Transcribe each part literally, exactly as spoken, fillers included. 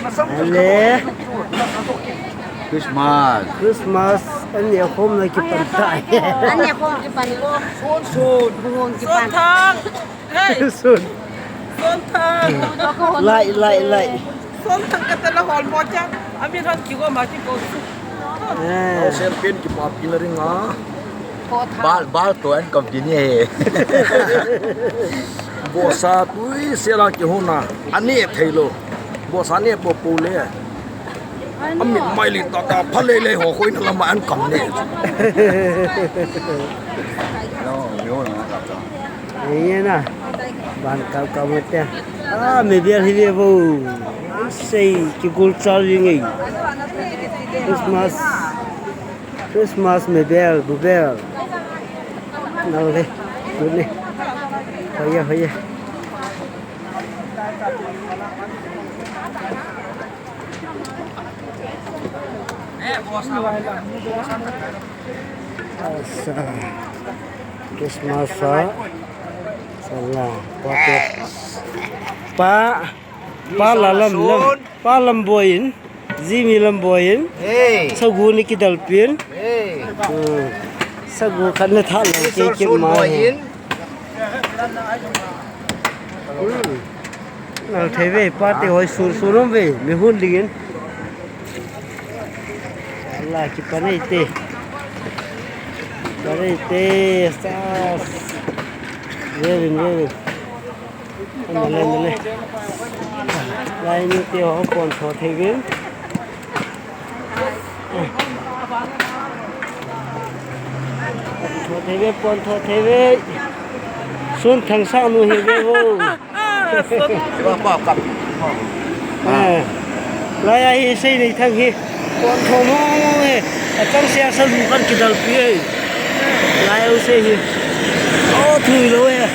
Ale. Christmas. Christmas. Ani akhom na kipan tai. Ani akhom kipan ko. Son son. Buhong kipan. Son thang. Hey. Son. Son thang. Lai, lai, lai. Son thang ka tala hol mo cha. Ami thang ki ko ma ki ko. Eh. Sen pen kipa pi la ring a. Bal, bal to an kam pi ni he. Bosa tui sela kihona. Ani thei lo. Bosa ne po po le. Ami mai li ta ta pha le le ho khoi na lama an kam ne. Ye na. Ban kal kam te. Ah, me bial hi ve vo. Sei kigol chal ri ngai. Christmas. Christmas me bel, bu bel. Nal le, bu le. Hoye, hoye. Asa. Christmas a. Sala. Pa. Pa la lam lam. Pa lam boyin. Jimi lam boyin. Hey. Sagu ni kidal pin. Hey. Hmm. Sagu kan na tha lo ke ke ma. Hmm. Nal thei ve pa te hoi sur sur ve mi hun dingin. La ki pa nei te. Pa nei te sa. Ve vin ve vin. Nale, nale. Lai ni te ho pon tho thei vin. Pon tho thei ve, pon tho thei ve. Sun thang sa nu hi ve vo. Ba pa kap. Eh. Lai a hi sei nei thang hi. Pon tho mo mo he. Achang sia sa lu kan kidal pi he. Lai u sei hi. O thui lo he.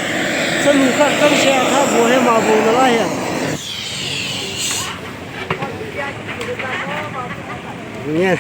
Sa lu kan chang sia tha bo he ma bo na lai he. Nge.